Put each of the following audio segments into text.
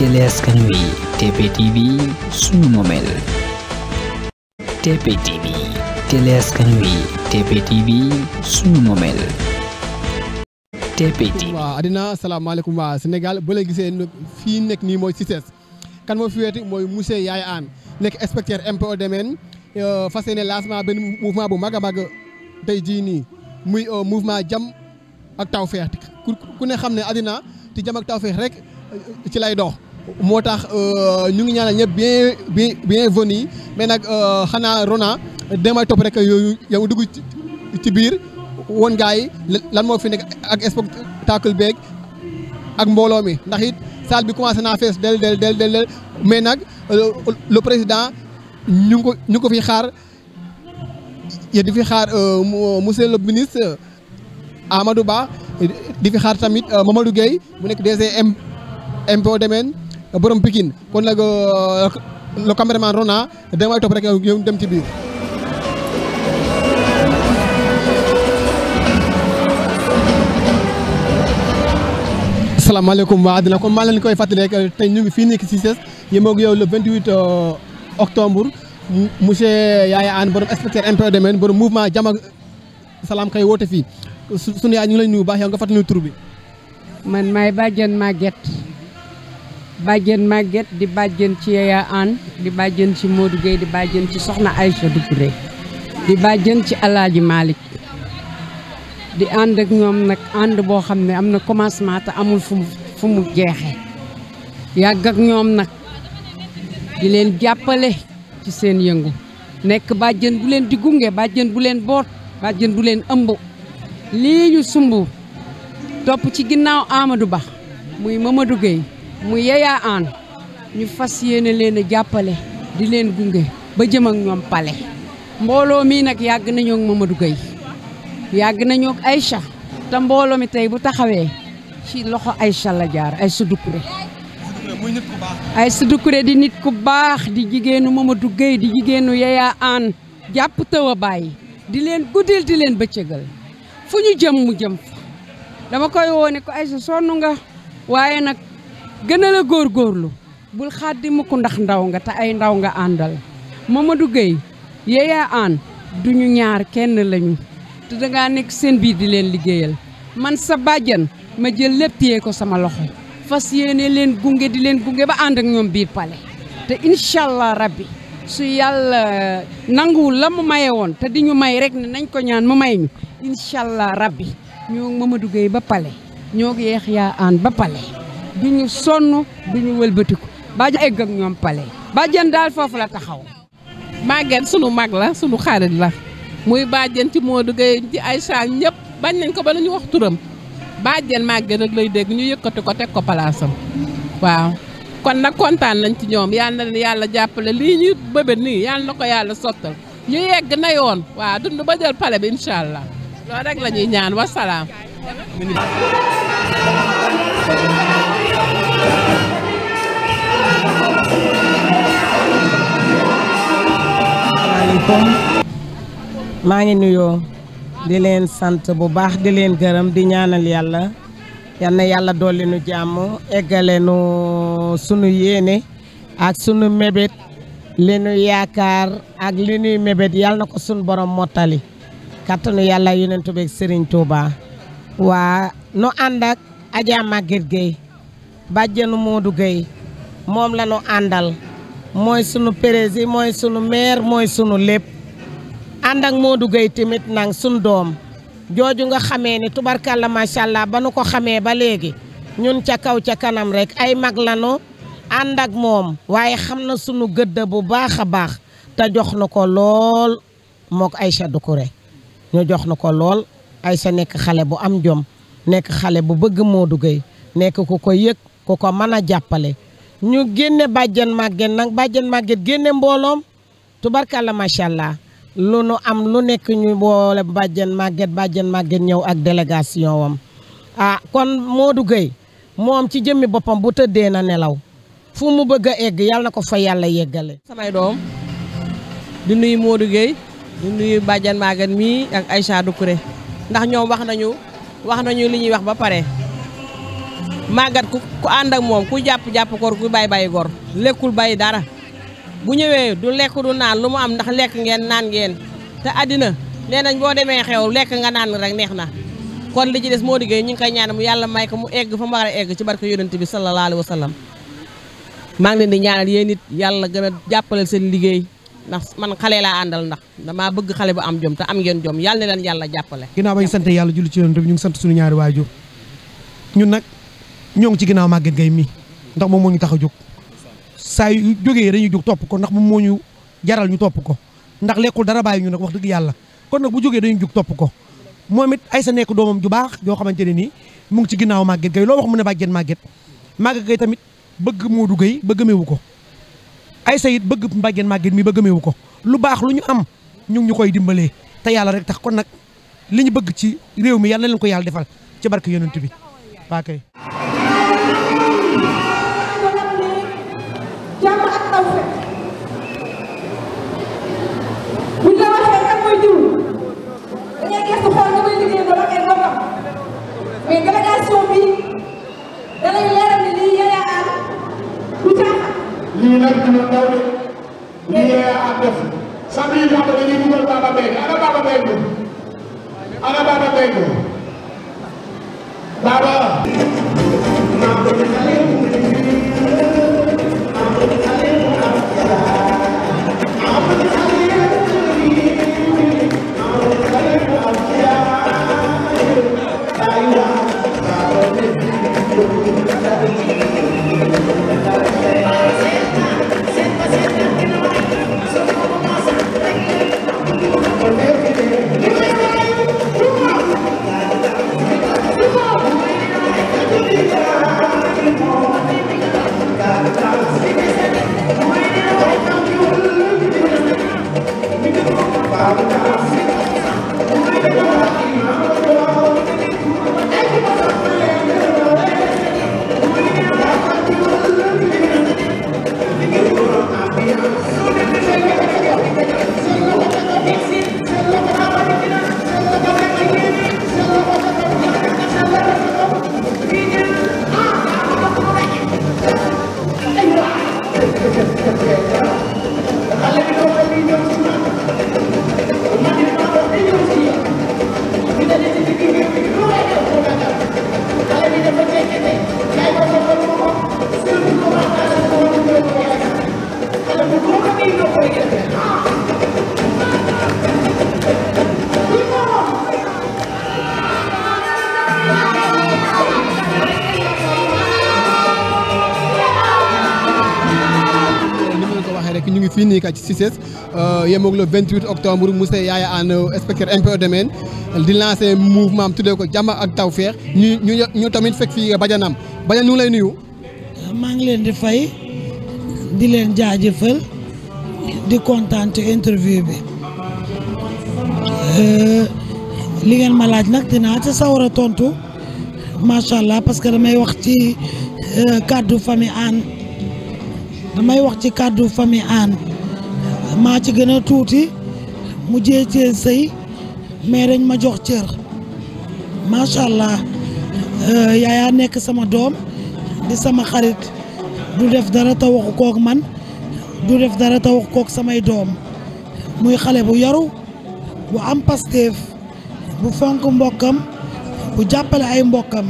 Télé askan wi TPTV sunu moomeel. TPTV Télé askan wi TPTV sunu moomeel. TPTV. waaw àddina asalaamaaleykum waa Sénégal ba la gisee fii nekk nii mooy CICES kan moo fi weeti mooy monsieur Yaya Anne nekk inspecteur impôt domaine fas yéene lancement benn mouvement bu mag a mag tey jii nii muy mouvement jàmm ak tawfeex ku ne xam ne àddina te jàmm ak tawfeex rek ci lay dox moo tax ñu ngi ñaanal ñëpp bienvenue mais nag xanaa Rona damay topp rek yow dugg ci biir woon gars yi lan moo fi nekk ak spectacle beeg ak mbooloo mi ndax it salle bi commencé naa fees del mais nag le président ñu ko fi xaar yéen di fi xaar monsieur le ministre Amadou Ba di fi xaar tamit Mamadou Gueye mu nekk DG impôt domaine borom Pikine kon nag le caméraman Rona damay topp rek yow dem ci biir. asalaamaaleykum waa àddina comme maa leen koy fàttali rek tey ñu ngi fii nekk ci CICES yemoo ak yow le 28 octobre monsieur Yaya Anne borom inspecteur impôt domaine borom mouvement jàmm ak salaam kay woote fii sunu yaay ñu ngi lay nuyu baax yow nga fàttali tur bi. man maay bàjjen Maguette di bàjjen ci Yaya Anne di bàjjen ci Modou Gueye di bàjjen ci Soxna Aïcha Doucouré di bàjjen ci Alaaji Malick di ànd ak ñoom nag ànd boo xam ne am na commencement te amul fu mu jeexee yàgg ak ñoom nag di leen jàppale ci seen yëngu nekk bàjjen bu leen di gunge bàjjen bu leen boot bàjjen bu leen ëmb lii ñu sumb topp ci ginnaaw Amadou Ba muy Mamadou Gueye muy Yaya Anne ñu fas yéene leen a jàppale di leen gunge ba jëm ak ñoom pale mbooloo mii nag yàgg nañoo ak Mamadou Gueye yàgg nañoo ak Aïcha te mbooloo mi tey bu taxawee ci loxo Aïcha la jaar Aïcha Doucouré Aïcha Doucouré di nit ku baax di jigéenu Mamadou Gueye di jigéenu Yaya Anne jàpp taw a bàyyi di leen guddil di leen bëccëgal fu ñu jëm mu jëm fa dama koy woone ko Aïcha sonn nga waaye nag gën a la góorgóorlu bul xaddi mukk ndax ndaw nga te ay ndaw nga àndal Mamadou Gueye Yaya Anne duñu ñaar kenn lañu te dangaa nekk seen biir di leen liggéeyal man sa bàjjan ma jël lépp téye ko sama loxo fas yéene leen gunge di leen gunge ba ànd ak ñoom biir pale te incha allah rabbi su yàlla nanguwul la mu maye woon te di ñu may rek ne nañ ko ñaan mu may ñu incha allah rabbi ñoo Mamadou Gueye ba pale ñoo yeex Yaya Anne ba pale du ñu sonn du ñu wëlbatiku bàjjan egg ak ñoom pale bàjjan daal foofu la taxaw. Maguette sunu mag la sunu xarit la. muy bàjjen ci Modou Gueye ci Aïcha ñëpp bañ nañ ko ba ñu wax turam bàjjen Maguette rek lay dégg ñu yëkkati ko teg ko palaasam waaw kon nag kontaan nañ ci ñoom yal na leen yàlla jàppale lii ñu bëbët nii yal na ko yàlla sottal ñu yegg na yoon waaw dund ba jël pale bi incha allah loolu rek la ñuy ñaan wa salaam. maa ngi nuyoo di leen sant bu baax di leen gërëm di ñaanal yàlla yal na yàlla dolli nu jàmm eggale nu sunu yéene ak sunu mébét li nu yaakaar ak li nuy mébét yal na ko sunu borom mottali kattanu yàlla yonentu beeg Serigne Touba waa nu ànd ak Adja Maguette Gueye bàjjenu Modou Gueye moom la nu àndal mooy sunu président mooy sunu maire mooy sunu lépp ànd ak Modou Gueye tamit nang sun doom jooju nga xamee ni tubarkalla macha allah ba nu ko xamee ba léegi ñun ca kaw ca kanam rek ay mag lanu ànd ak moom waaye xam na sunu gëdd bu baax a baax te jox na ko lool mook Aïcha Doucouré ñu jox na ko lool Aïcha nekk xale bu am jom nekk xale bu bëgg Modou Gueye nekk ku ko yëg ku ko mën a jàppale ñu génne bàjjen Maguette nag bàjjen Maguette génne mbooloom tubarkalla macha allah lu nu am lu nekk ñu boole bàjjen Maguette ñëw ak délégation wam kon Modou Gueye moom ci jëmmi boppam bu tëddee na nelaw fu mu bëgg a egg yàlla na ko fa yàlla yeggale. samay doom di nuyu Modou Gueye di nuyu bàjjen Maguette mii ak Aïcha Doucouré ndax ñoom wax nañu li ñuy wax ba pare màggat ku ànd ak moom ku jàpp gor ku bàyyi gor lekkul bàyyi dara bu ñëwee du lekk du naan lu mu am ndax lekk ngeen naan ngeen te àddina nee nañ boo demee xew lekk nga naan rek neex na kon li ci des moo diggéey ñu ngi koy ñaan mu yàlla may ko mu egg fa mu war a egg ci barke yonent bi sallallahu alayhi wa sallam maa ngi leen di ñaanal yéen it yàlla gën a jàppaleel seen liggéey ndax man xale laa àndal ndax damaa bëgg xale bu am jom te am ngeen jom yàlla na leen yàlla jàppale. ginnaaw ba ñu sant yàlla julli ci yonent bi ñu ngi sant suñu ñaari waajur ñun nag ñoo ngi ci ginnaaw Maguette Gueye mi ndax moom moo ñu tax a jóg saa yu jógee dañuy jóg topp ko ndax moom moo ñu jaral ñu topp ko ndax lekkul dara bàyyi ñu nag wax dëgg yàlla kon nag bu jógee dañuy jóg topp ko moom it ay sa nekk doomam ju baax yoo xamante ne nii mu ngi ci ginnaaw Maguette Gueye loo wax mu ne bàjjen Maguette Gueye tamit bëgg Modou Gueye ba gëmeewu ko ay sa it bëgg bàjjen Maguette mi ba gëmeewu ko lu baax lu ñu am ñu ngi ñu koy dimbalee te yàlla rek tax kon nag li ñu bëgg ci réew mi yàlla na leen ko yàlla defal ci barke yonent bi waa kay jàmm ak tawfeex buñ la waxee kan mooy diw da ngay gëstu xool nga may liggéey ba ak ay boppam mais délégation bi da lay leeral ni lii Yaya Anne du caaxaan. lii nag dina ndaw de lii Yaya Anne def sànni yi nga xam ne dañuy dugal Baba Mbengue ana Baba Mbengue ana Baba Mbengue Baba. ñu ngi fii nii kat ci Cissesse yemoog le 28 octobre monsieur Yaya Anne inspecteur impôts et domaines di lancé mouvement am tuddee ko jàmm ak tawfeex ñu tamit fekk fii bajanam bajan ñu ngi lay nuyu. maa ngi leen di fay di leen jaajëfal di kontaan ci interview bi li ngeen ma laaj nag dinaa ci sawar a tontu macha allah parce que damay wax ci kàddu famille Anne. damay wax ci kàddu famille Anne maa ci gën a tuuti mu jéecee sëy mais dañ ma jox cër macha allah Yaya nekk sama doom di sama xarit du def dara te waxu kook man du def dara te waxu kook samay doom muy xale bu yaru bu am Pastef bu fonk mbokkam bu jàppale ay mbokkam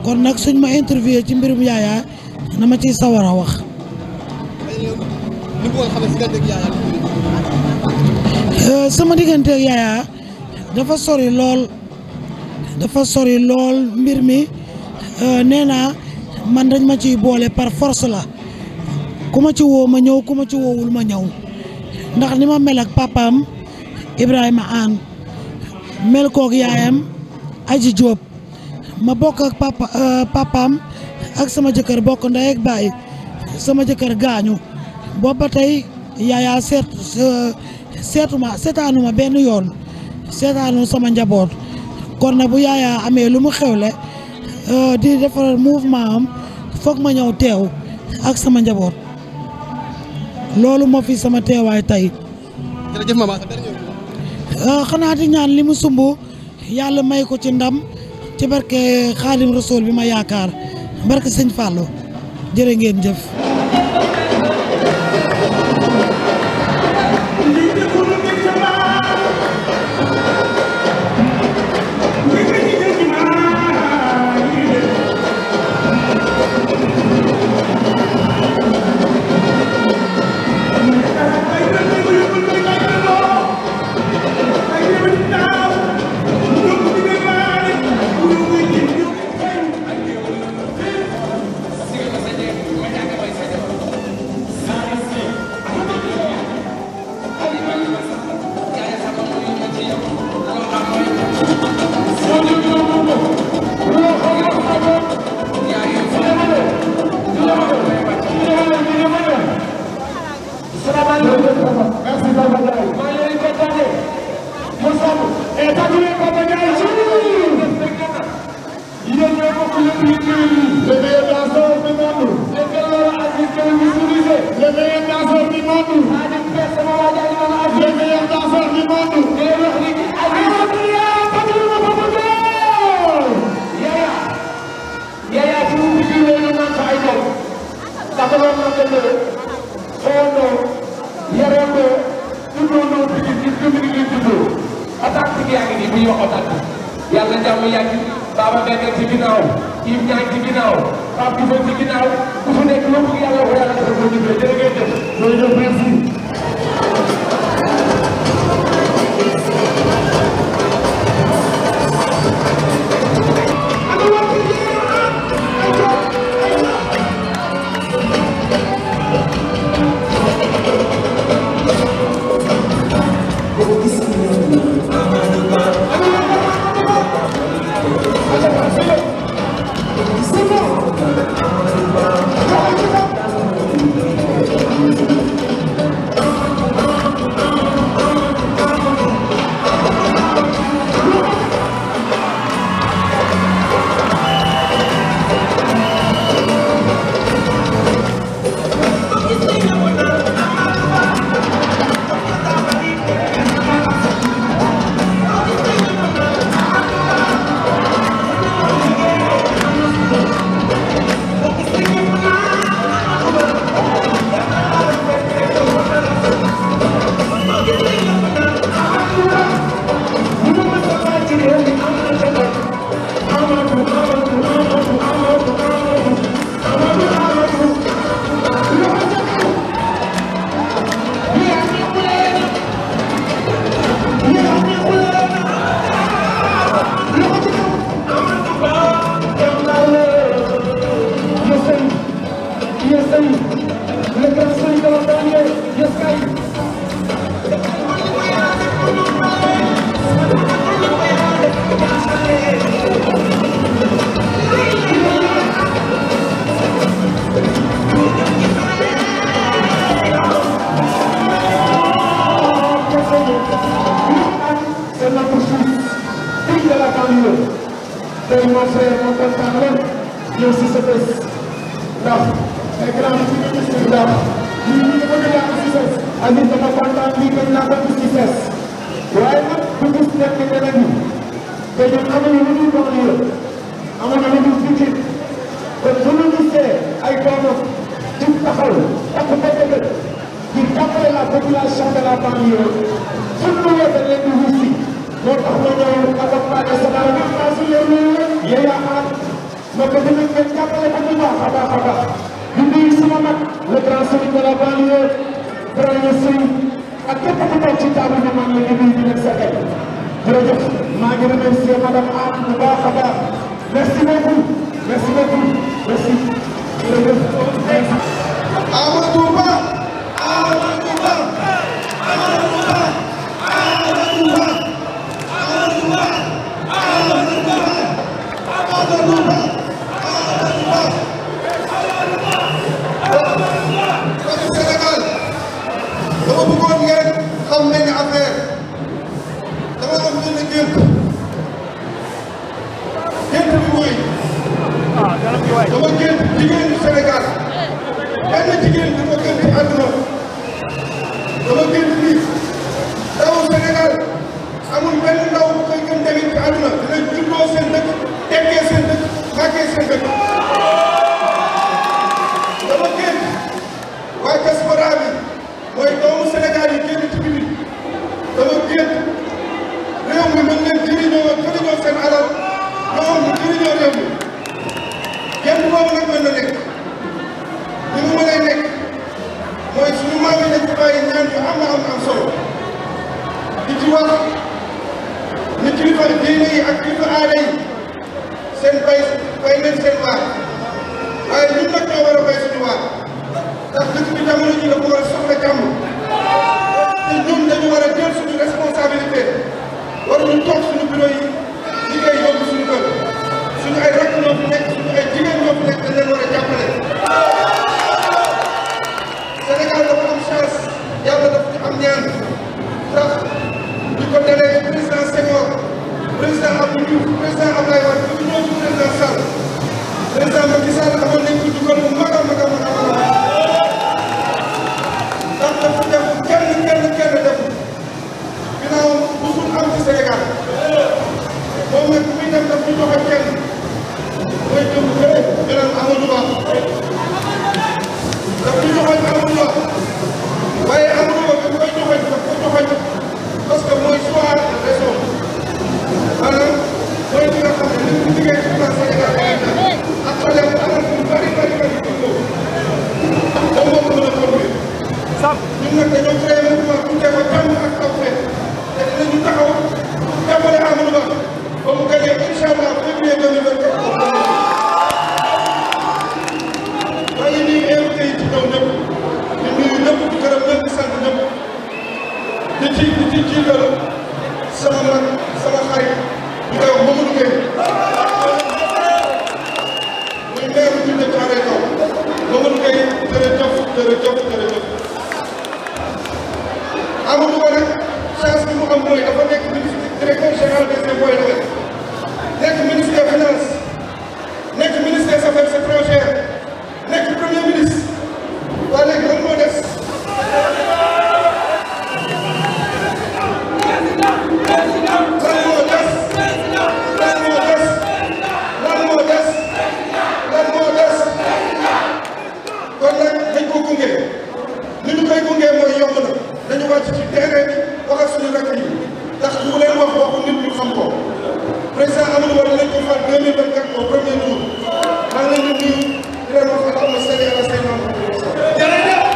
kon nag suñ ma interviewé ci mbirum Yaya na ma ciy sawar a wax. sama diggante ak Yaya dafa sori lool mbir mi nee naa man dañ ma ciy boole par force la ku ma ci woo ma ñëw ku ma ci woowul ma ñëw ndax ni ma mel ak papaam Ibrahima Anne mel kook yaayam Aji Diop ma bokk ak papaam ak sama jëkkër bokk ndey ak baay sama jëkkër gaañu boobu ba tey Yaya seetaanuma benn yoon seetaanu sama njaboot kon na bu Yaya amee lu mu xewle di defar mouvement am foog ma ñëw teew ak sama njaboot loolu moo fi sama teewaay tey. jërëjëf maman. xanaa di ñaan li mu sumb yàlla may ko ci ndam ci barke Xaadim Rasool bi ma yaakaar barke sëñ Fallou jërë ngeen jëf. yàlla jàmm yàgg Baba Mbengue ci ginnaaw Yves Niang ci ginnaaw Pape Diouf ci ginnaaw ku fu nekk loo bëgg yàlla ko yàlla defal ko ñu jërë ngeen jëf. jërëjëf merci. dama génn jigéenu Sénégal waaye diaspora bi mooy doomu Sénégal yi génn ci biir dama génn réew mi mën leen jëriñoo seen alal ñoom ñu jëriñoo réew mi génn boobu nag mën na nekk ni mu mënee nekk mooy suñu maam yi dañ ci bàyyi ñaan yu am solo di ci wax ni kilifa diine yi ak kilifa aada yi seen bay leen seen waar waaye ñun nag ñoo war a bay suñu waar ndax dëkk bi jamono ji dafa war a soxla jàmm te ñun dañu war a jël suñu responsabilité war ñu toog suñu bureau yi liggéey yóbbu suñu kër suñu ay rakk ñoo fi nekk suñu ay jigéen ñoo fi nekk dañ leen war a jàppale. Sénégal dafa am chance yàlla dafa ñu am ñaan ndax ñu ko dalee président Senghor président Abdou Diouf président Abdoulaye Wade ba ñëw ci président Sall président Macky Sall amoon nañ ko dugal bu mag a mag a mag a mag ndax dafa def kenn def ginnaaw musul am ci Sénégal moom nag bu muy dem daf ñu joxe kenn mooy jëm bële beneen Amadou Ba daf ñu joxe Amadou Ba waaye Amadou Ba bi koy joxe daf ko joxe parce que mooy choix raison maanaam mooy li nga xam ne li mu liggéey ci plan Sénégal ak xale bu amal bu bari moom moo ko mën a conduire ñun nag dañoo créé mouvement pour def jàmm ak tawfeex te dinañu taxaw jàppale Amadou Ba ba mu gagné incha allah février 2024. maa ngi nuyu invité yi ci kaw ñëpp di nuyu ñëpp di gërëm ñëpp di sant ñëpp di ci jiital sama mag sama xarit ñu koy wax Mamadou Gueye muy maire bu Djiddah Thiaroye Kaw Mamadou Gueye jërëjëf. Amadou Ba nag chance bi mu am mooy dafa nekk directeur général des impôts et domaines nekk ministre des finances nekk ministre des affaires étrangères nekk premier ministre waa léegi lan moo des kon nag dañ ko gunge ni ñu koy gunge mooy yomb na dañu wàcc ci terrain bi wax ak suñu rakk yi ndax bu leen wax waxu nit ñu xam ko président Amadou Ba dinañ ko fal 2024 au premier tour maa ngi leen di nuyu di leen wax allahumma salli ala sayyidina Muhammad.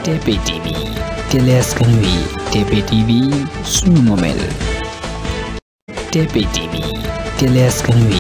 TPTV télé askan wi TPTV sunu moomeel TPTV télé askan wi